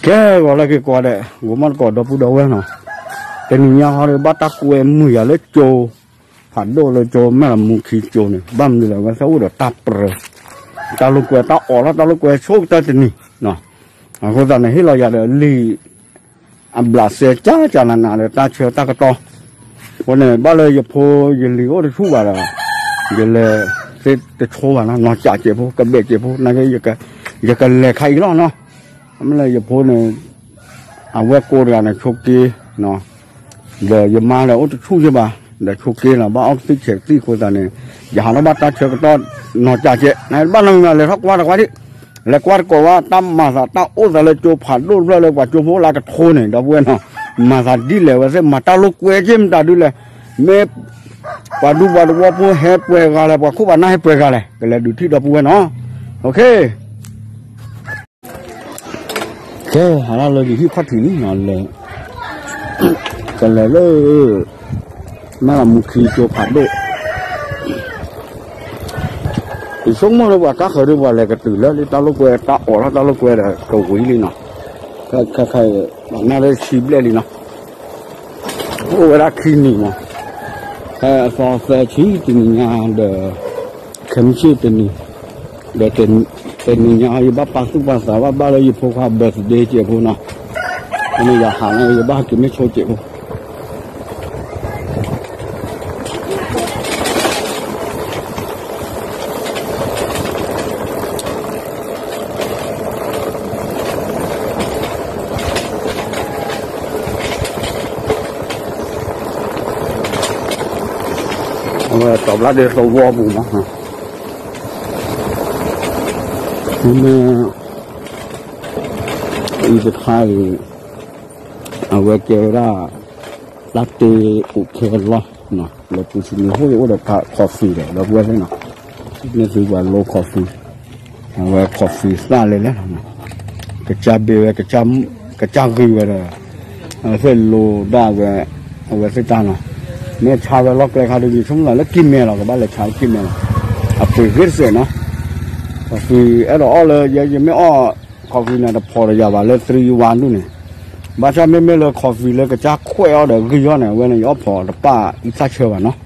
ကဲ ဂီၤလၢက့ၤကွၢ်ဒီး ဂိၤမီၢ်တကိး ဒီပုၢ်ဒီဝဲၢ်နီၤ, တနံၤညါဟီဒီး ဘၣ်တၢ်ကွဲမုာ်ယၤလၢကၠိ ဖးဒိၣ်လၢကၠိ မဲၢ်လးမူခံကၠိန့ၣ် ဘၣ်မနုၤလဲၣ် ဝဲသ့ၣ်အိၣ်ဒီးတၢ်ပြၢ တၢ်လိာ်ကွဲ တၢ်အီၣ်လီၤ တၢ်လိာ်ကွဲဆိကတၢၢ်တနံၤ, အဃိသတးန့ၣ် ဟ့ၣ်လီၤယၤဒီးလံာ် အဘျးစဲကၠၢ်ကၠၢ်နးနးဒီး တၢ်ဆၢတၢ်ကတီၢ်, အဃိန့ၣ် ဘၣ်လၢယဖိယလံၤအိၣ်တဆူၣ်ဘၣ်ဒီး ယလဲၤသ့တဆိဘၣ်နီၤ, နီၢ်ကၠးစဲးဖိ ကဘဲးစဲးဖိ နာ်က့ ယကလဲၤခါအံၤလီၤနီၤ, မ့ၢ်လၢယဖိန့ၣ် အဝဲၢ်ကိးတဂၤန့ၣ် ဆိးက့ ဒီးယမါဒီးအိၣ်တဆူၣ်ယဲဘၣ်, ဒီးဆိးက့လီၤ ဘၣ်အီၣ်ကသံၣ်ဆဲးကသံၣ်အဃိသတးန့ၣ် ယဟးထီၣ်ဘၣ်တၢ်ဆၢကတီၢ် နီၢ်ကၠးစဲး နဘၣ်နီတမံၤ လဲၤထီၣ်ကွၢ်တကွၢ်ဒံး, လဲၤကွၢ်တကိးဝဲ တၢ်မၤသးတၢ်အိၣ်သးလၢကၠိဖးဒိၣ်တဖျၢၣ်လၢပှၤကၠိဖိလၢကထိန့ၣ် ဒီပုၢ်ဝဲၢ်နီၤ, မၤသးဒ်လဲၣ် ဝဲသ့ၣ်မၤတၢ်လိာ်ကွဲက့ၤမတၤဒုလဲၣ်, မ့ၢ်ပှၤဒူပှၤသဝီဖိဟဲပှဲၤဂၤလဲၣ် ပှၤခိၣ်ပှၤနၢ်ဟဲပှဲၤဂၤလဲၣ် ကလဲၤဒုးထံၣ်ဒီပုၢ်ဝဲၢ်နီၤ, ကဲ ဟးထီၣ်လၢယဟံၣ်ခီၣ်ထံးလံနီၤ, လဲၤ ကလဲၤလၢ မဲၢ်လးမူခံကၠိဖးဒိၣ်, ယဆိကမိၣ်လၢပှၤတၢ်ဃၢၤဒီးပှၤလဲၤကတုၤလၢလံ တၢ်လိာ်ကွဲ တၢ်အီၣ်လီၤ တၢ်လိာ်ကွဲဒီးကဝံၤလံနီၤ, ခဲခဲခဲ ပှၤနၢ်လၢဆံဘျဲၣ်လံနီၤ, အိၣ်ဝဲဒၣ်ခံနံၤမး, ဖဲအသီသၢဆံတနံၤညါဒီး ခဲမုၢ်ဆ့ၣ်တနံၤ, ဒီးတနံၤညါအံၤ ယဘၣ်ပာ်သူၣ်ပာ်သးဘၣ် ဘၣ်လၢယဖိခွါ birthday စဲးဖိနီၤ, အန့ၣ်ယဟးန့ၣ် ယဘၣ်က့ၤမ့ၢ်ဆိစဲးဖိ အဝဲတီၤဘျါဒဲးသဝီပူၤမး, မ့ၢ် အံၤတခါအံၤ အဝဲကဲဝဲဒၣ် တၢ်တ့အိၣ်ခဲလီၤ, လၢပူၤစံးမ့ၢ်ဟိၣ်အိၣ်ဒီး coffee ဒီး ဒီပုၢ်ဝဲၢ်သ့ၣ်နီၤ, မ့ၢ်သုပှၤလိ coffee, အဝဲ coffee သၣ်လဲၣ်လဲၣ်, ကစၢ်ဘ့ၣ်ဝဲ ကစၢ်ဂ့ၤဝဲဒီး အဝဲသ့ၣ်လိဒၣ်ဝဲ အဝဲသ့ၣ်တၢ်နီၤ, မ့ၢ်ဆါဝဲလီၢ်ကျဲခါဒီး ယဆိကမိၣ်လၢကံၢ်မဲလီၤ ကဘၣ်လဲၤဆါကံၢ်မဲလီၤ, အပှ့ၤဂ့ၤတစဲးနီၤ, coffee အဲၣ်ဒိးအီၣ်လၢ ယမ့ၢ်အီၣ် coffee န့ၣ် တဖိးတယၤဘၣ်လၢ three one ဒူၣ်န့ၣ်, ဘၣ်ဆၣ်မ့မ့ၢ်လၢ coffee လၢကစၢ်ခွဲးအီၣ်ဒီးဂံၢ်အီၣ်န့ၣ် အဝဲန့ၣ် ယအီၣ်ဖိးတပၣ်အံသၣ်ဆၢဘၣ်နီၤ လၢ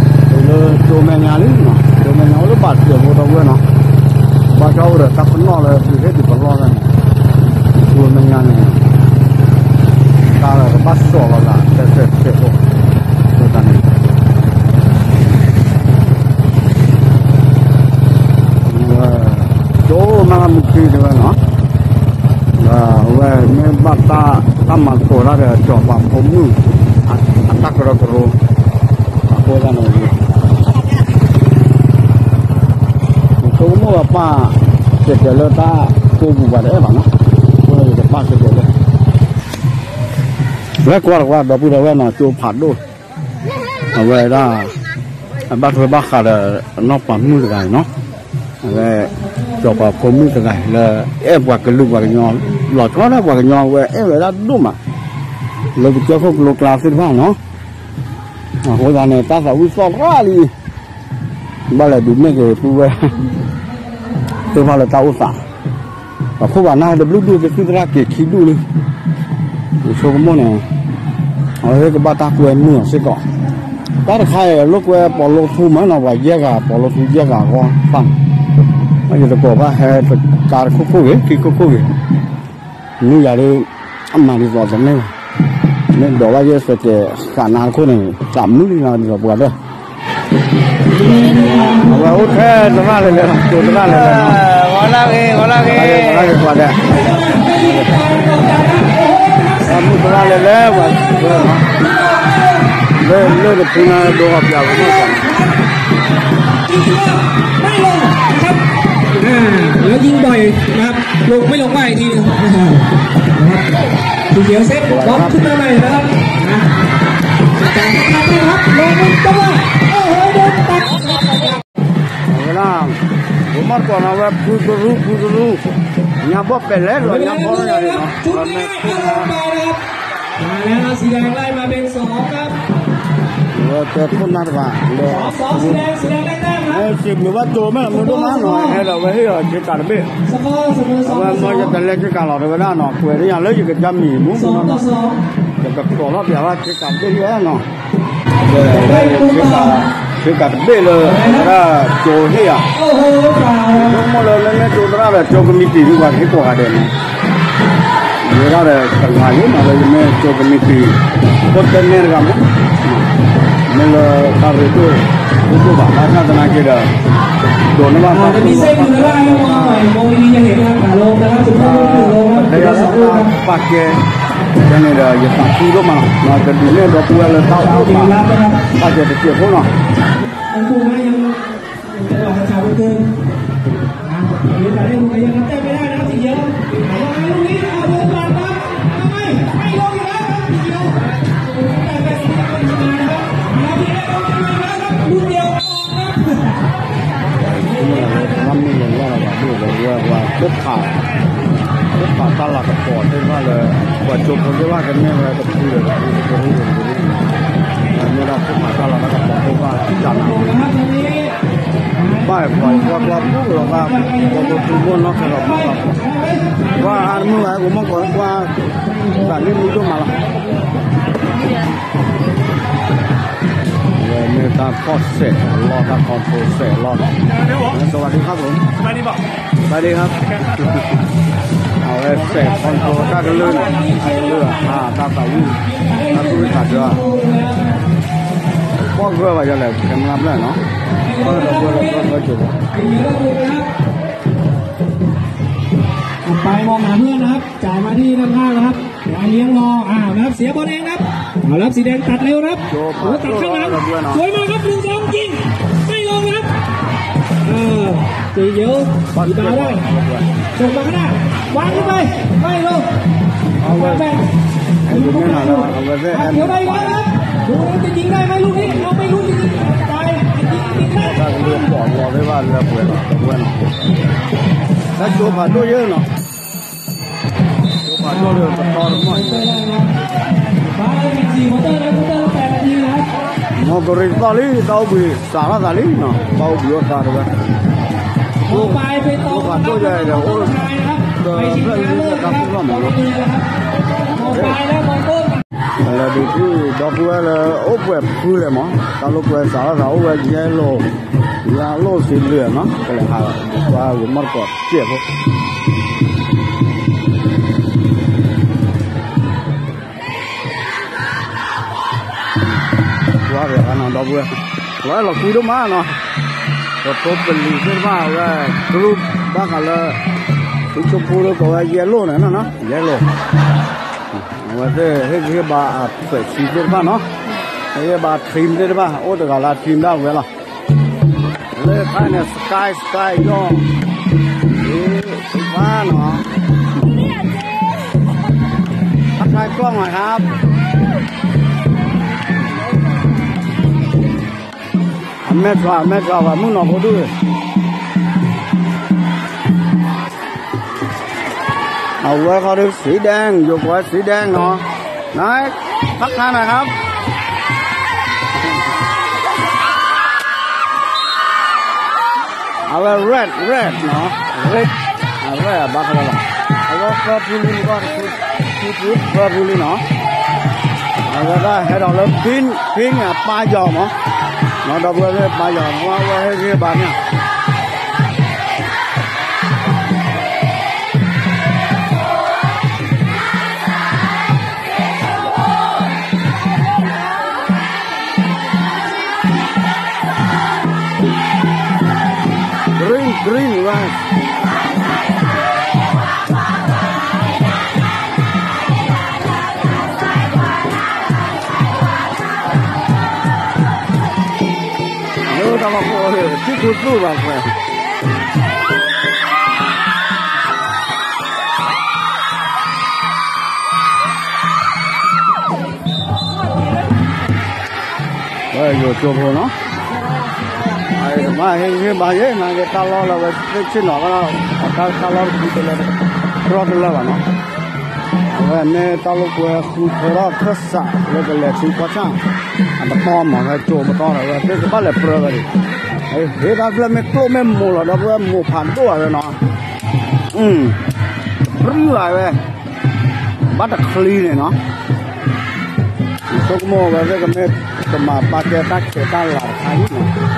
ကၠိမဲာ်ညါလံနီၤ, ကၠိမဲာ်ညါအိၣ်လၢဘၣ်စဲးဖိဒီပုၢ်ဝဲၢ်နီၤ, ဘၣ်ဆၣ်အိၣ်ဒီးတၢ်ပနီၣ်လၢသုဟ့ၣ်ဒုးပလီၢ်သးန့ၣ်, ကၠိမဲာ်ညါန့ၣ် တၢ်လၢကဘၣ်စိာ်လီၤသး တၢ်စဲးဖိ အဃိသတးန့ၣ် ကၠိမဲာ်လးမူခံတဲဝဲနီၤ, ဒီးအဝဲမ့ၢ်ဘၣ်တၢ်မၤသကိးတၢ်ဒီး စီၤပၤဖိမုၣ် အတၢ်ကရၢကရိ အဃိသတးန့ၣ် ယဆိကမိၣ်လၢပၢ် စဲးတဲလၢတၢ်ကိးပူၤပှၤတအဲၣ်ဘၣ်နီၤ, အဃိသတးယကပၢ်စဲးတဲလၢ ဝဲကွၢ်တကွၢ် ဒီပုၢ်ဒီဝဲၢ်နီၤ ကၠိဖးဒိၣ်, အဝဲဒၣ် အဘၣ်ထွဲဘၣ်ဃးဒီး အနီၢ်ပၤမုၣ်တဂၤအံၤနီၤ, အဝဲ စီၤပၤဖိမုၣ်တဂၤအံၤလၢ အဲၣ်ပှၤကလုာ်ပှၤကညီ လီၤဆီဒၣ်ပှၤကညီ အဝဲအဲၣ်ဝဲဒၣ်ဒိၣ်မး လၢကစၢၢ်ခိၣ်ကလိကျါသ့ၣ်တဖၣ်နီၤ, အဃိသတးန့ၣ် တၢ်သးဝံၣ်သီၣ်ရၣ်လံ ဘၣ်လဲၤဒုးနဲၣ်က့ၤပုၢ်ဝဲၢ် သ့ၣ်တဖၣ်လၢတၢ်အိၣ်သး, ပှၤခိၣ်ပှၤနၢ်တဘျုးဒူၣ် ကသံၣ်သရၣ်က့ၤခံဒူၣ်လံ, ယဆိကမိၣ်န့ၣ် အဝဲကဘၣ်တၢ်ကွဲမုာ်အီၤစ့ၢ်ကီး, တၢ်တခါအံၤ လိာ်ကွဲပိာ်လိာ်ထူမးနီၤ ပှၤယဲၢ်ဂၤ ပိာ်လိာ်ထူယဲၢ်ဂၤအဂီၢ်သၣ်န့ၣ်, ယတကိးဘၣ်ဟဲတကါတခိၣ်ခိၣ်ဂ့ၤ ခံခိၣ်ခိၣ်ဂ့ၤ မုၢ်ယၤဒုး အမၤဒ်သိးသန့ၢ်ဘၣ်, မ့ၢ်ဒိးဘၣ်ယဲၢ်စဲးတဲာ်ဃာ်နၤတခိၣ်န့ၣ် သးမုၢ်လံနီၤ ဒ်သိးပှၤဒီး အဝဲအိၣ်ထဲသရၣ်လဲၤလဲၤ တိၤသရၣ်လဲၤလဲၤနီၤ, ဂီၤလၢဂ့ၤ ဂီၤလၢဂ့ၤ ဂီၤလၢဂ့ၤ ပှၤဒီး သရၣ်မုၣ်သရၣ်လဲၤလဲၤ ပှၤ လၢလၢတဖုနၤဒိးအပျးပနီၣ် ไม่ลงครับ อ่า แล้วยิงบ่อยนะครับ ลงไม่ลงว่าอีกทีหนึ่งนะครับ นะครับ ทีเดียวเซตบล็อกขึ้นมาใหม่นะครับ นะ จัดการนะครับ ลงจังหวะ โอ้โห โดนตัด ဝဲဒၣ် ပမ့ၢ်ကွၢ်နီၤဝဲ ဖုတရူး ဖုတရူး ညါဘီၣ်ပဲာ်လဲၣ်ဒီး ညါဘီၣ်လၢညါန့ၣ်နီၤ มาแล้ว สีแดงไล่มาเป็นสองครับ ဝဲတဲခိၣ်နၢ်တဂၤလၢ စံးဘျုးဘၣ်ကၠိမ့ၢ်လီၤ မုၢ်ဒိၣ်မးနီၤ ဟဲဒီးဝဲဟ့ၣ်အီၤဆ့ကၤတဘ့ၣ်, အဝဲမၢယတလဲဆ့ကၤလီၤ တဲဝဲဒၣ်နီၤ ကွဲးန့ၢ်ယၤလၢယကစၢ်မံၤမူနီၤနီၤ, ယကကိးထီၣ်ပျးဘၣ်ဆ့ကၤတဘ့ၣ်ယဲနီၤ, ဆ့ကၤတဘ့ၣ်လၢ ဝဲဒၣ်ကၠိဟ့ၣ်ယၤ, ယဆိကမိၣ်လၢမ့မ့ၢ်ကၠိသရၣ်ဒီးကၠိကမံးတံာ်ဒ်ပှၤကဟ့ၣ်ကိးဂၤဒဲးန့ၣ် ယဝဲဒၣ်ဒီးတဂၤယဲနီၤ လၢယမ့ၢ်ကၠိကမံးတံာ် ဖိတဲနဲတဂၤမး, မ့ၢ်လၢတၢ်ရ့ဒိၣ် ရ့ဒိၣ်ဘၣ် ဘၣ်ဆၣ်သနာ်က့ဒီး ဒိးန့ၢ်ဘၣ်တၢ်ကူၣ်ဘၣ်ဘၣ် ပာ်ကဲ ဖဲန့ၣ်ဒီး ယသးခုဒိၣ်မးလီၤ, ကဒုးနဲၣ်ဒီပုၢ်ဝဲၢ်လၢတၢ်အိၣ်ဘၣ် ဘၣ်ကဲတစဲးဖိနီၤ မ့ၢ်လီၤလၢ ပှၤ ပှၤတၢ်လၤကပီၤသ့ၣ်တဖၣ်လၢ ပှၤကၠိဖိသ့ၣ်တဖၣ်ကန့ၢ်ဝဲတပူၤဒီးတပူၤ တပူၤတပူၤ မ့ၢ်ဒၣ်ခိၣ်ဖးတၢ်လၤတၢ်ကပီၤသ့ၣ်တဖၣ်တၢ်န့ၣ် ဘၣ်ပှၤကွၢ်ကွၢ်ပူၤလီၤဘၣ် ပှၤကၠိဖိမုၢ်နီၢ်ခဲလီၤမုၢ်ဘၣ် ကွၢ်အါတမုၢ်ဘၣ် ကမီၢ်ကီးကွၢ် သးလံမုၢ်ဒိၣ်မးလီၤ ဝဲမ့ၢ်တၢ်ဖီၣ်စဲးအလီၢ် တၢ် control စဲးအလီၢ်လီၤ สวัสดีครับผม สวัสดีครับ အဝဲစဲး control တၢ်ကလုၢ်နီၤ တၢ်ကလုၢ်အဟါ တၢ်သးဝံၣ် တၢ်သူၣ်ဝံၣ်သးဆၢ ပီၣ်ဂၢၢ်ဘၣ်ယလဲၣ် camera ဘျဲၣ်နီၤ ပီၣ်ဂၢၢ်ဒီးပီၣ်ဂၢၢ်ဒီးပီၣ်ဂၢၢ်ကၠိၤ เอาไปมองหาเพื่อนนะครับ จ่ายมาที่ด้านข้างนะครับ เดี๋ยวเลี้ยงรอ อ่า นะครับ เสียบอลเองนะครับ เอาแล้ว สีแดงตัดเร็วนะครับ โอ้ ตัดข้างหลัง สวยมากครับ หนึ่งสอง ยิง ไม่ลงครับ เออ สีเขียว สีดาวได้ ส่งมาข้างหน้า วางขึ้นไป ไม่ลง เอาไป เอาไป เอาไป เขียวได้แล้วนะครับ ดูจะยิงได้ไหมลูกนี้ เอาไม่รู้จะยิง จ่าย จะยิง จะยิงได้ တၢ်ကလုၢ်ပိာ်လီၤသ့ၣ်တဖၣ်လၢပှဲၤလီၤ တဝဲနီၤ တၢ်ကၠိဖးဒိၣ်ယဲနီၤ ကၠိဖးဒိၣ်ဒီးပတီၢ်တမီၢ် မ်ကရံၣ်သီၣ်လံ တၢ်အိၣ်ဘှံးစးထီၣ်သးလံနီၤ တၢ်အိၣ်ဘှံးအိၣ်သးတဝဲ ကၠိဖးဒိၣ်ယဲဒီးအိၣ် ဒီးဖျၢၣ်လံလၢတၢ်ကူၣ်ထီၣ်မးနီၤ လဲၤဒုးထံၣ်ဒီပုၢ်ဝဲၢ်လၢအိၣ်ပှဲၤဖုလဲၣ်မး တၢ်လိာ်ကွဲစးထီၣ်သးအိၣ်ဝဲယဲၢ်လိာ် ယဲၢ်လိာ်စံးဘျုးနီၤ ကလဲၤဟး ကွၢ်ဂီၤမီၢ်တကိးစဲးဖိ ကွၢ်က့ၤနီၤ ဒီပုၢ်ဝဲၢ် လီၤအဲၣ်လီၤကွံဒိၣ်မးနီၤ ပထိပလံၤသ့ၣ်တဖၣ်ဝဲ ကရူၢ်ဘၣ်ဃးလၢ သုဆိဖိလၢကိးဝဲယဲၢ်လိာ်န့ၣ်နီၤ ယဲၢ်လိာ် အဝဲသ့ၣ်ဟ့ၣ်ဂံၢ်ဟ့ၣ်ဘါအသွဲၣ်ဆံသ့ၣ်တဖၣ်နီၤ ဟ့ၣ်ဂံၢ်ဟ့ၣ်ဘါ team သ့ၣ်တဖၣ် အိၣ်တဂၤလၢ team ဒၣ်ဝဲလီၤ လၢခါန့ၣ် sky sky ယီၢ် သ့ၣ်တဖၣ်နီၤ ทักทายกล้องหน่อยครับ အမဲာ်ထွဲ အမဲာ်ထွဲ ပှၤမုၣ်နီၤဖိဒုၣ် အဝဲခီဒုး สีแดง ယိၤကိးဝဲ สีแดง နီၤ ไหน ทักทายหน่อยครับ အဝဲ red red နီၤ red red ဘၣ်ဃးလီၤ အဝဲ purple လံ ပှၤ purple လံနီၤ အဝဲဒၣ်ဟဲဒီးလၢ pink pink န့ၣ် အပၢ်ယီၤမး နီၤ ဒီပုၢ်ဝဲၢ်သ့ၣ် ပၢ်ယီၤ ဝဲဟ့ၣ်ဂံၢ်ဘါန့ၣ် green green ဝဲ လၢတၢ်လီၢ်ခိၣ် ထံၣ်ခူသူၣ်ဘၣ်ကွဲး ဝဲယိၤကၠိဖိနီၤ, မ့ၢ်ဟ့ၣ်ဂံၢ်ဘါယဲ နာ်က့တၢ်လီၢ်လၢအဝဲသ့ၣ်ဆ့ၣ်နီၤဘၣ်ဒီး အတၢ်လီၢ်တခူတလၢ တြီတလၢဘၣ်နီၤ, အဝဲမ့ၢ်တၢ်လိာ်ကွဲဃုထၢထီၣ်ခၢၣ်စးလၢကလဲၤဆူကီၢ်ဆၣ် အပတီၢ်မး ဝဲကၠိပတီၢ်ဒီး ဝဲသ့ၣ်ကဘၣ်လဲၤပြၢဝဲဒၣ်, ဟ့ၣ်တၢ်ဖျၢၣ်မ့ၢ်ကျိၣ်မ့ၢ်မိၤလီၤ ဒီပုၢ်ဝဲၢ် မိၢ်ဖးဒိၣ်ဝဲနီၤ, ပြၢဝဲ, ဘၣ်တချံန့ၣ်နီၤ, ဆိကမိၣ်ဝဲသ့ၣ်ကမ့ၢ်ကမၤပာ်ကဲတၢ်ဆဲးတၢ်လၤတခါအံၤနီၤ လီ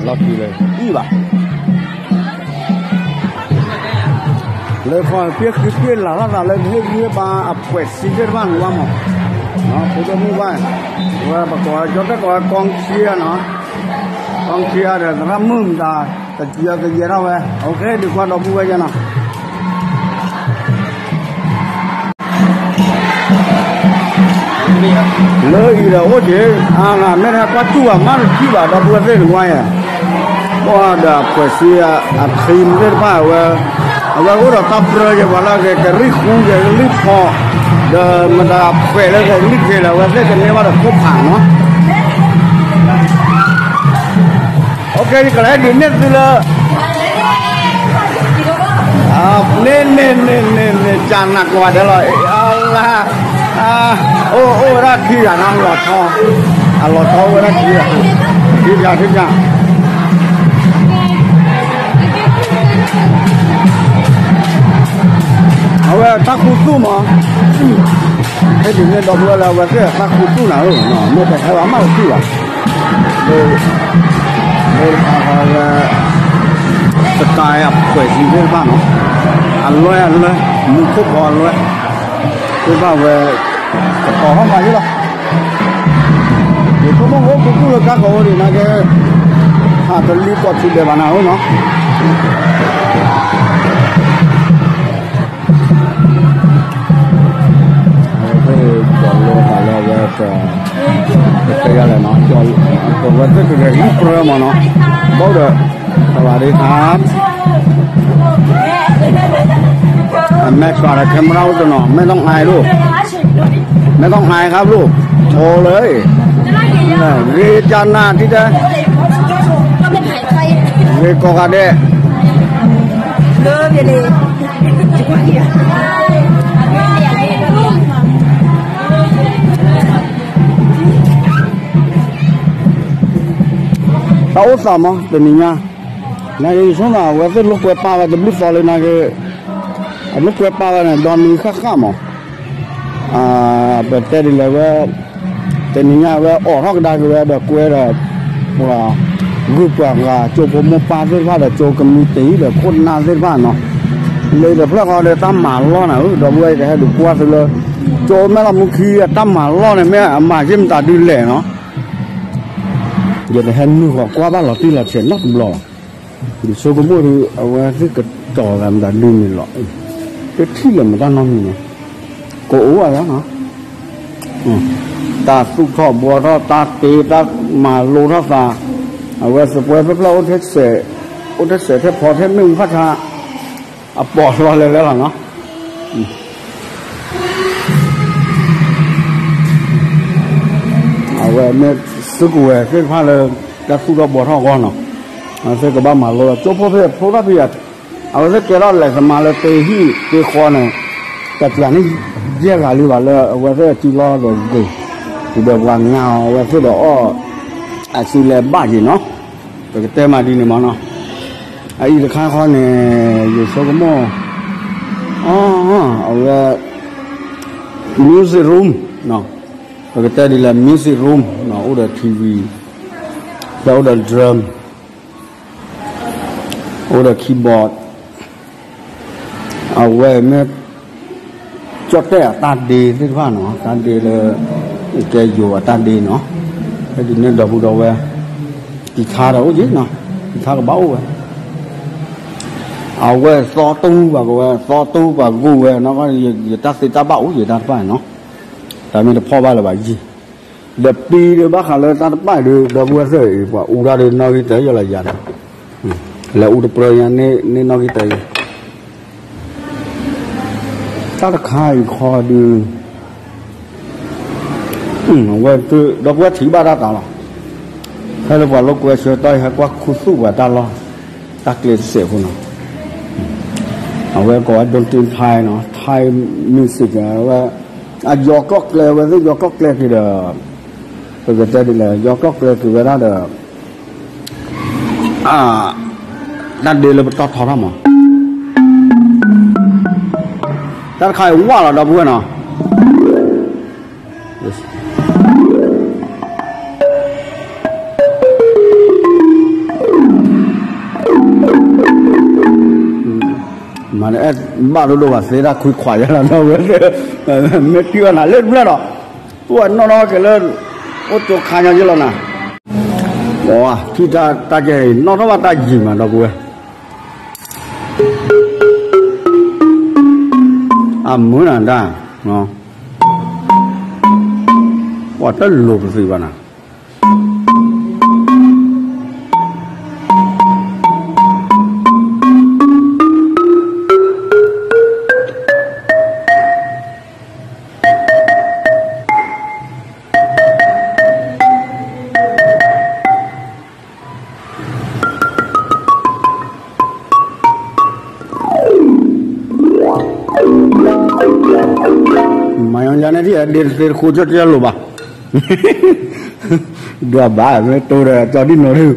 ၤတံၢ်လၢအံၤဘၣ်, လၢခီပ့ၢ်ဃံပ့ၢ်လၤထီၣ်သးလၢမ့ၢ်ဂံၢ်ဘါအဖှဲးစံသ့ၣ်တဖၣ်န့ၣ်ဝဲမး, ဖိဒိၣ်မုၣ်ဘၣ်, ဝဲပကိးကၠီတဲကိးဝဲ กองเชียร์ နီၤ, กองเชียร์ ဒီးသရၣ်မုၣ်မတၤ တယဲၢ်တယဲၢ်ထီၣ်ဝဲ, အိၣ်ခ့ ဒုးကွၢ်ဒီပုၢ်ဝဲၢ်ယဲနီၤ လၢအံၤဒီးအိၣ်က့ၤ, အါ မ့ၢ်တဟဲကွၢ်တူၢ်ဘၣ်မးတထံၣ်ဘၣ် ဒီပုၢ်ဝဲၢ်သ့ၣ်န့ၣ်ကွၢ်ယဲ, ဒီးအဖှဲးစံအ team သ့ၣ်တဖၣ်ဝဲ, အဝဲအိၣ်ဒီးတၢ်ပြၢယဲပှၤလၢအဂဲၤကရံၣ်ဃူဂဲၤကလံၣ်ဖီ, ဒီးမတၤအဖှဲးလၢဂဲၤကလံၣ်ဂဲၤလၢအဝဲသ့ၣ်ကန့ၢ်ဘၣ်ဒီးခိၣ်ဖးနီၤ အိၣ်ခ့ ယကလဲၤဒုးနဲၣ်သုလၢ, န့ၣ်န့ၣ်န့ၣ်န့ၣ်န့ၣ် ကနးကွၢ်ဒဲးလီၤ, အလါ, အိၣ်အိၣ်ဝဲဒၣ်ခံဂၤနီၤ လီၤဆီ, အလီၤဆီအိၣ်ဝဲဒၣ်ခံဂၤ, ခံဂၤခံဂၤ အဝဲတၢ်ခူသူၣ်မး, ဟဲဒုးနဲၣ်ဒီပုၢ်ဝဲၢ်လၢအဝဲသ့ၣ်တၢ်ခူသူၣ်နၤဧၢ, မ့ၢ်တဟဲဘၣ်မးတထံၣ်ဘၣ်, လၢတခါခီဝဲ, စတၢ်အဖှဲးစံသ့ၣ်တဖၣ်နီၤ, အလွဲအလွဲ, မူခိၣ်ဖီအလွဲ, သ့ၣ်တဖၣ်ဝဲ, ကတီၤထီၣ်မးယ့ၣ်လီၤ, ယဆိကမိၣ်အိၣ်ခူသူၣ်လၢကါကီးအိၣ်ဒံးနာ်က့, ဟးတလံၤပိာ်ထံဒဲးဘၣ်နၤဧၢနီၤ အဝဲသ့ၣ်ကၠီၤလၢသးလၢအဝဲ, ကတဲယၤလဲၣ်နီၤ, အဝဲသ့ၣ်ကဂဲၤကလံၣ်ပြၢမးနီၤ, ဘၣ်ဒီး, သဝၤဒ့ခါ, အမဲာ်ချၢဒီး camera အိၣ်တနီၤ, မ့ၢ်တၢ်အါဒိၣ်, မ့ၢ်တၢ်အါခါဘျိ, အိၣ်လၢ, ဂ့ၤကနၣ်တံၢ်တဲ, ဂ့ၤကိးဂၤဒဲး တၢ်အိၣ်သးမး တနံၤညါ, နက့ၤဆိနၤ အဝဲသ့ၣ်လိာ်ကွဲပာ်ဝဲတဘျုးသီလၢနက့ၤ, အလိာ်ကွဲပာ်ဝဲန့ၣ် ဒီနံၤဃၣ်ဃၣ်မး, ပတဲဒ်လဲၣ်ဝဲ, တနံၤညါဝဲအိးထီၣ်ကဒါက့ၤဝဲဒီးကွဲဒီး, ပှၤ, ဂုၢ်ပှၤဂၤ ကၠိဖိမိၢ်ပၢ်သ့ၣ်တဖၣ်ဒီး ကၠိကမံးတံာ်ဒီးခိၣ်နၢ်သ့ၣ်တဖၣ်နီၤ, လၢတဖျၢၣ်ဃီဒီးတၢ်မၤလီၢ်နၤဧၢ ဒီပုၢ်ဝဲၢ် ယကဟဲဒုးကွၢ်သုလၢ, ကၠိမဲၢ်လီၤမူခံအတၢ်မၤလီၢ်န့ၣ် မ့ၢ်အမၤယ့ၢ်မတၤဒုးလဲၣ်နီၤ ယတဟဲနုာ်ဃီၤကွၢ်ဘၣ်လီၤတံၢ်လီၤဆဲးနီတဘျီဘၣ်, ယဆိကမိၣ်ဒီး အဝဲသ့ၣ်ကတီၤသးမတၤဒုးန့ၣ်လီၤ, တထံၣ်လၢၤမတၢ်နီတမံၤန့ၣ်, ကအိၣ်ဝဲဒၣ်နီၤ, တၢ်သူၣ်ထီၣ်ဘှီထီၣ် တၢ်တ့တၢ်မၤလိထီၣ်သး, အဝဲသပှၢ်ဖျၢၣ်ဖျၢၣ်အိၣ်ထဲစဲး, အိၣ်ထဲစဲးထဲဖီထဲမ့ၣ်အူဖးထါ, အပိာ်လီၤလဲၤလဲၤလီၤနီၤ အဝဲမ့ၢ်သုးကဝဲၤသ့ၣ်တဖၣ်လၢ တၢ်သူၣ်ထီၣ်ဘှီထီၣ်အဂီၢ်နီၤ, အဝဲသ့ၣ်ကဘၣ်မၤလိလီၤ ကၠိဖိဖဲဖိတၢ်ဖံး, အဝဲသ့ၣ်ကဲထီၣ်လဲၤသမါလၢတ့ဟံၣ်တ့ဃီန့ၣ်, တၢ်ပျၢၤန့ၣ် ယဲၢ်ဂၤလံဘၣ်လၢ အဝဲသ့ၣ်အစုလီၢ်ဒီးဂ့ၤ, ဒီးပှၤငါအီၤ အဝဲသ့ၣ်ဒီးအီၣ်, အစုလဲၤဘၣ်က့ၤနီၤ, ပကတဲမးဒ်န့ၣ်မးနီၤ, အအံၤတခါခီန့ၣ်, ယဆိကမိၣ်, အဝဲ music room, ပကတဲဒ်လဲၣ် music room, အိၣ်ဒီး ထံဝံၤ, ဒီးအိၣ်ဒီး drum, အိၣ်ဒီး keyboard, အဝဲမ့ၢ်, ကၠီၣ်တဲၣ်အတၢ်ဒ့သ့ၣ်တဖၣ်နီၤ တၢ်ဒ့လၢ, ကဲယိၤအတၢ်ဒ့နီၤ, ဖဲဒ်န့ၣ်ဒီပုၢ်ဒီဝဲၢ်, ကံၤထါဒီးအိၣ်က့ၤနီၤ, ကံၤထါကဘၣ်အိၣ်ဝဲ အဝဲသီတူၢ်ပှၤကဝဲ သီတူၢ်ပှၤဂိၢ်ဝဲနီၤ, ယတၢ်သ့တၢ်ဘၣ်အိၣ်ယတၢ်တဖၣ်နီၤ, တၢ်မ့ၢ်တဖီၣ်ဘၣ်လၢၤဘၣ်ယံၤ, ဒီးပံၤဒီးဘၣ်ဃးလၢတၢ်တဖၣ်ဒီး ဒီပုၢ်ဝဲၢ်သ့ၣ်အံၤ ပှၤအူတၢ်ဒီးနီၣ်ဂံၢ်တၢယဲလီၤယၤဒီး, လဲၤအူတပြၢညါန့ၣ်နီၣ်ဂံၢ်တၢယဲ တၢ်တခါအံၤခီဒုး, အဝဲသ့ၣ်ဒီပုၢ်ဝဲၢ်ထံၣ်ဘၣ်တၢ်သးလီၤ, ဖဲလၢပှၤလိာ်ကွဲဆၢကတီၢ်အံၤ ဟဲကွၢ်ခူသူၣ်ပှၤတၢ်လီၢ်, တၢ်ကျဲတစဲးဖိနီၤ, အဝဲကိးဝဲ ဒိတ့ထါနီၤ Thai music ဝဲ အယီၤကျီၢ်ကျဲဝဲသ့ၣ် ယီၤကျီၢ်ကျဲက့ၤဒီး ပကတဲဒ်လဲၣ် ယီၤကျီၢ်ကျဲက့ၤဝဲဒၣ်ဒီး တၢ်ဒ့လၢပတီၢ်ထီထီၣ်မး တၢ်တခါအံၤဝၣ်လီၤ ဒီပုၢ်ဝဲၢ်နီၤ မ့ၢ်အဲၣ်ဘၣ်ဒိၣ်ဒိၣ်ဘၣ်သ့တၢ်ခွံခွးယဲလီၤ ဒီပုၢ်ဝဲၢ် မ့ၢ်ထံၣ်ဝဲနၤလၢတဖျၢၣ်ဒီး ပှၤနီၣ်နီၣ်က့ၤလၢ အိၣ်ကၠိခါညီယဲလီၤနၤ ပှၤထံၣ်တၢ်တၢ်ကဲအံၤ နီၣ်ထီၣ်ဘၣ်တၢ်ယံၤမး ဒီပုၢ်ဝဲၢ် အမုၢ်နၤဒၣ် ပှၤတလိၤပသံဘၣ်နၤ မၤယီၤယၤန့ၣ် ဒ့တသ့တဃိကၠီၣ်တလိၤဘၣ် ဒွးဘၣ်မ့ၢ်တိၢ်ဒီးကၠီဒ်နီၢ်ဒုး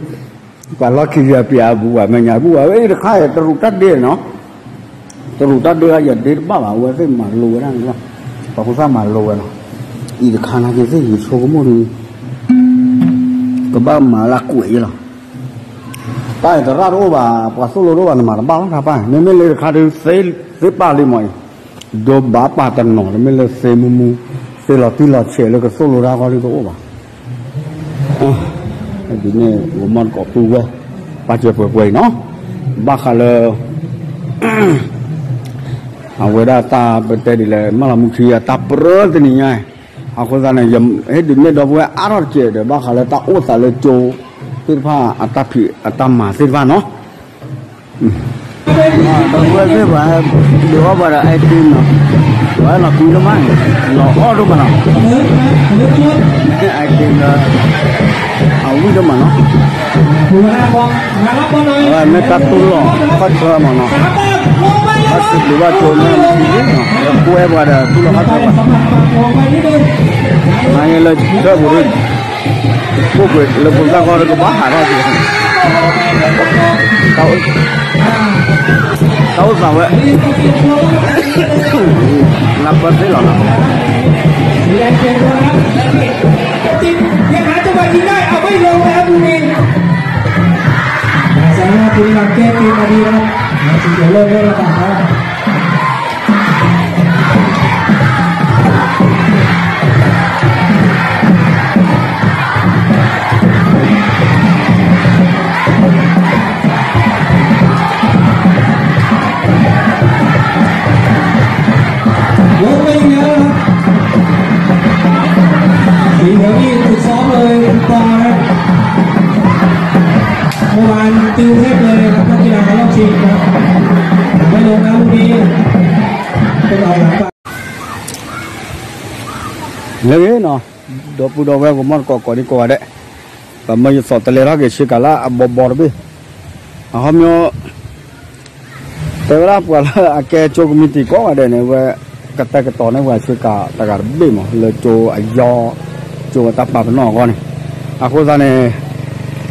ပှၤလီၢ်ခံယပျးအပူၤ ပှၤမဲာ်ညါပူၤ အဝဲအံၤတခါအံၤ တရူးတၢ်ဒ့နီၤ တရူးတၢ်ဒ့အယဒ့တဘၣ်ဘၣ် အဝဲသ့ၣ်မၤလိဝဲဒၣ်န့ၣ်လီၤ ပှၤဖိသၣ်မၤလိဝဲလီၤ အံၤတခါနာ်က့ၤသ့ၣ်ယဆိကမိၣ်ဒီး ကဘၣ်မၤလၢကွဲးယဲလီၤ တၢ်အံၤသရၣ်တအိၣ်ဘၣ် ပှၤသိၣ်လိတအိၣ်ဘၣ် နမၤတဘၣ်လီၤတၢ်ပၢ် မ့မ့ၢ်လၢတခါဒုး သ့ပာ်လံမးအံၤ ဒိးဘၣ်ပာ်တနီၤလၢမ့ၢ်လၢသ့မူမူ သ့လီၤတံၢ်လီၤဆဲးလၢကသိၣ်လိတၢ်ဂီၢ်ဒုးတအိၣ်ဘၣ် ဒ်န့ၣ် ဂီၤမီၢ်တကိးပုၢ်ဝဲၢ် ပာ်စၢၤပှဲၤပှဲၤအံၤနီၤ ဘၣ်ဃးလၢ အဝဲဒၣ်တၢ်ပတဲဒ်လဲၣ် မၢလီၤမူခံအတၢ်ပြၢတနံၤညါ အဃိသတးန့ၣ် ယဟ့ၣ်ဒုးနဲၣ်ဒီပုၢ်ဝဲၢ်အါထီၣ်တက့ၢ်ဒီး ဘၣ်ဃးလၢတၢ်အိၣ်သးလၢကၠိသ့ၣ်တဖၣ်အတၢ်ဖံးအတၢ်မၤသ့ၣ်တဖၣ်နီၤ ဒီပုၢ်ဝဲၢ်သ့ၣ်ပှၤ ဒုးအီၣ်ပှၤဒီး ice cream နီၤ ပှၤလီၤကွံဒိၣ်မး လီၤအီၣ်ဒိၣ်မးနီၤ ice cream ဒီး အဝံၣ်ဒိၣ်မးနီၤ အဝဲမ့ၢ်တၢ်တူၢ်လိာ်ခီၣ်ဆၢမးနီၤ ဘၣ်စံးဘျုးဘၣ်ကၠိမ့ၢ်မုၢ်ထံန့ၣ်နီၤ ဒီးကွဲပှၤဒီးတူၢ်လိာ်ခီၣ်ဆၢဘၣ် မၤန့ၢ်လၢဆၢပူၤဒ် ကိၣ်ကွဲးလၢပူၤသၣ်ခီဒီးကဘၣ်ဟးထီၣ်က့ၤ တၢ်အိၣ်သးဝဲ လၢပှၤသ့ၣ်လီၤနီၤ ဒီနေ့ ฝึกซ้อมเลย คุณปอนะ เมื่อวานติวเข้มเลยครับ นักกีฬารอบชิงครับ แต่ไม่ลงนะลูกนี้ เป็นออกหลังไป လၢဂ့ၤနီၤ ဒီပုၢ်ဒီဝဲၢ်ဂီၤမီၢ်တကိးကိးဒံကိးဂၤဒဲး ပမၢယသီၣ်တလဲထီၣ်က့ၤဆ့ကၤလၢအဘီဘီတဘ့ၣ် အဟီမီ တဲဝဲဒၣ်ပှၤလၢအကဲကၠိကမံးတံာ်ကိးဂၤဒဲးန့ၣ် ဝဲကတဲာ်ကတီၤန့ၢ်ပှၤဆ့ကၤတဂၤတဘ့ၣ်မး လၢကၠိအယီၤ ကၠိအတၢ်ပာ်ပနီၣ်အဂီၢ်န့ၣ် အဃိသတးန့ၣ်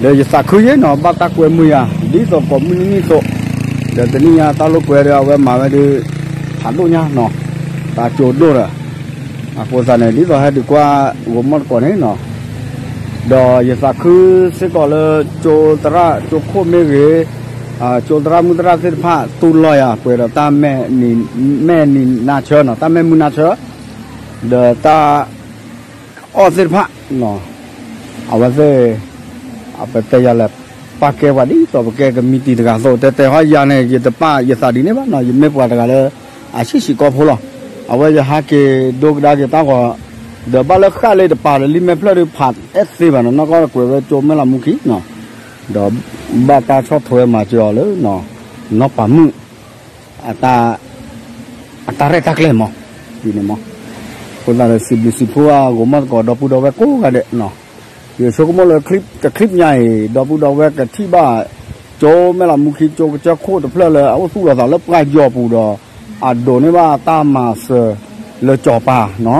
ဒီးယသးခုယဲၢ်နီၤ ဘၣ်တၢ်ကွဲမုာ်ယၤ ဒ်သိးကိးမုၢ်နံၤနံၤသိး ဒီးတနံၣ်ညါတၢ်လိာ်ကွဲဒီးအဝဲမၤဝဲဒၣ် ဖးဒိၣ်ညါနီၤ တၢ်ကၠိဒိၣ်ဒီး အဃိသတးန့ၣ် ဒ်သိးဟဲဒုးကွၢ်ဂီၤမီၢ်တကိးန့ၣ်နီၤ ဒီးယသးခုစ့ၢ်ကီးလၢ ကၠိသရၣ်ကၠိခိၣ်မ့ၢ်ဂ့ၤ ကၠိသရၣ်မုၣ်သရၣ်သ့ၣ်တဖၣ် တူၢ်လိာ်ယၤပှဲၤဒီးတၢ်မဲာ်နံၤနါဆၢနီၤ တၢ်မဲာ်မုာ်နါဆၢ ဒီးတၢ်အီၣ်သ့ၣ်တဖၣ် အဝဲသ့ၣ် ပတဲယၤလဲၣ် ပာ်ကဲပှၤဒ်သိးပကဲကမံးတံာ်တဂၤအသိး တဲတဲဟီယၤန့ၣ် ယတပာ်ယသးဒ်န့ၣ်ဘၣ်နီၤ ယမ့ၢ်ပှၤတဂၤလၢ အဆံးဆံးကီၢ်ဖိလီၤ အဝဲယဟးက့ၤဒိကဒါက့ၤတၢ်ဂီၤ ဒီးဘၣ်လၢဃၣ်လၢတပာ်ဒီးလံာ်မဲာ်ဖျၢၣ်ဒီးဖးအဲၣ်သ့ဘၣ်နီၤ နီၢ်ကီၢ်ကွဲးဝဲကၠိမဲၢ်လးမူခံနီၤ ဒီးဘၣ်တၢ်ဆီၣ်ထွဲမၤစၢၤအီၤလၢ နီၢ်ပၤမုၣ် အတၢ်ရဲၣ်တၢ်ကျဲၤမး ဒ်န့ၣ်မး အဃိသတးဒီးစံးဘျုးစံးဖှိၣ်အဂီၤမီၢ်သကိးဒီပုၢ်ဒီဝဲၢ်ကိးဂၤဒဲးနီၤ ယဆိကမိၣ်လၢ clip တ clip ညါအံၤ ဒီပုၢ်ဒီဝဲၢ်ကထံၣ်ဘၣ် ကၠိမဲၢ်လးမူခံကၠိကစၢၢ်ခိၣ်တဖျၢၣ်လၢအအိၣ်သူၣ်လီၤသးလၢပှၢ်ယီၤပူၤဒီး အဒိးန့ၢ်ဘၣ်တၢ်မၤစၢၤလၢစီၤပၤ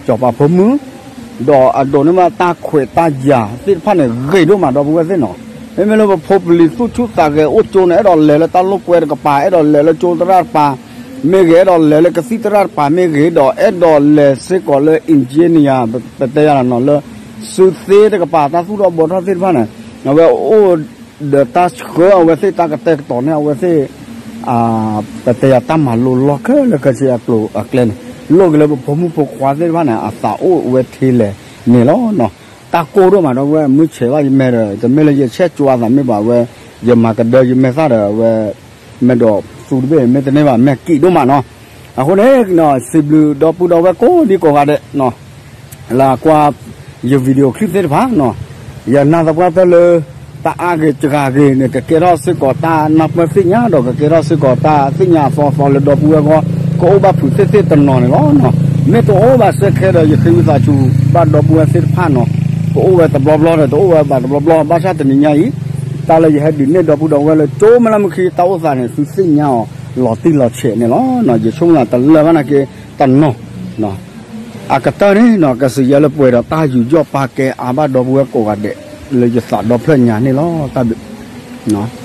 စီၤပၤဖိမုၣ် ဒီးအဒိးန့ၢ်ဘၣ်တၢ်ခွဲးတၢ်ယာ်သ့ၣ်တဖၣ်န့ၣ် ဂ့ၤဒိၣ်မး ဒီပုၢ်ဝဲၢ်သ့ၣ်နီၤ. မ့မ့ၢ်လၢပဖိပလံၤသူၣ်ဆူၣ်သးဂဲၤအိၣ်ကၠိန့ၣ် အဲၣ်ဒိးလဲၤလၢတၢ်လိာ်ကွဲတကပၤ အဲၣ်ဒိးလဲၤလၢကၠိသရၣ်တကပၤ မ့ၢ်ဂ့ၤ အဲၣ်ဒိးလဲၤလၢကသံၣ်သရၣ်တကပၤမ့ၢ်ဂ့ၤ ဒီးအဲၣ်ဒိးလဲၤစ့ၢ်ကီးလၢ engineer ပတဲယၤလီၤနီၤ လၢစုသ့တကပၤ တၢ်သူၣ်ထီၣ်ဘှီထီၣ်သ့ၣ်တဖၣ်န့ၣ် အဝဲအိၣ်ဒီးတၢ်ဆှၢအဝဲသ့ၣ် တၢ်ကတဲာ်ကတီၤန့ၢ်အဝဲသ့ၣ် ပတဲယၤတၢ်မၤလိလီၢ်ခဲလၢာ်ခဲဆ့အကျိၤအကျဲန့ၣ် လိၣ်က့ၤလၢပဖိမုၣ်ဖိခွါသ့ၣ်တဖၣ်န့ၣ် အသးအိၣ်ဝဲထဲလဲၣ်န့ၣ်လီၤ. တၢ်ကိၢ်ဒိၣ်မးဒီပုၢ်ဝဲၢ် မုၢ်ဆဲးဘၣ်ယမဲာ်ဒီး တမ့ၢ်လၢယဆဲးကၠွါသးမ့ၢ်ဘၣ်ဝဲ ယမၤကဒၢယမဲာ်သၣ်ဒီးအဝဲ မဲာ်ဒီးသူတဘ့ၣ် မ့ၢ်တန့ၢ်ဘၣ် မဲာ်ကံးဒိၣ်မးနီၤ. အဃိန့ၣ် စံးဘျုးဒီပုၢ်ဒီဝဲၢ်ကိးဒံကိးဂၤဒဲး လၢကွၢ်ယ video clip သ့ၣ်တဖၣ်နီၤ, ယနာ်သပှၢ်တၢၢ်လၢ တၢ်အါဂ့ၤစှၤဂ့ၤန့ၣ် ကကဲထီၣ်စ့ၢ်ကီးတၢ်နၢ်ပၢၢ်သ့ၣ်ညါ ဒီးကကဲထီၣ်စ့ၢ်ကီးတၢ်သ့ၣ်ညါအသီအသီလၢဒီပုၢ်ဝဲၢ်ဂီၢ် ကအိၣ်ဘၣ်ဖုးသ့ၣ်သ့ၣ်တနီၤန့ၣ်လီၤ. မ့ၢ်တအိၣ်ဘၣ်စ့ၢ်ကီးဒီး ယဃ့ဝံသးစူၤဘၣ်ဒီပုၢ်ဝဲၢ်သ့ၣ်တဖၣ်နီၤ, ကအိၣ်ဝဲတဘျီဘျီဒီး တအိၣ်ဝဲဘၣ်တဘျီဘျီ ဘၣ်ဆၣ်တနံၤညါအံၤ တၢ်လၢယဟဲဒုးနဲၣ်ဒီပုၢ်ဒီဝဲၢ်လၢကၠိမဲၢ်လးမူခံ တၢ်အိၣ်သးန့ၣ် သုသ့ၣ်ညါအီၤလီၤတံၢ်လီၤဆဲးန့ၣ်လီၤ. ယဆိကမိၣ်သးတလၢာ်ဘၣ်နာ်က့ တနီၤ အကတၢၢ်န့ၣ်နီၤ ကစံးယဲလၢပှဲၤဒီးတၢ်ယူးယီၣ်ပာ်ကဲအါဘၣ်ဒီပုၢ်ဝဲၢ်ကိးဂၤဒဲး လၢယသးဒီဖျၢၣ်ညါန့ၣ်လီၤ. တၢ်ဘျုး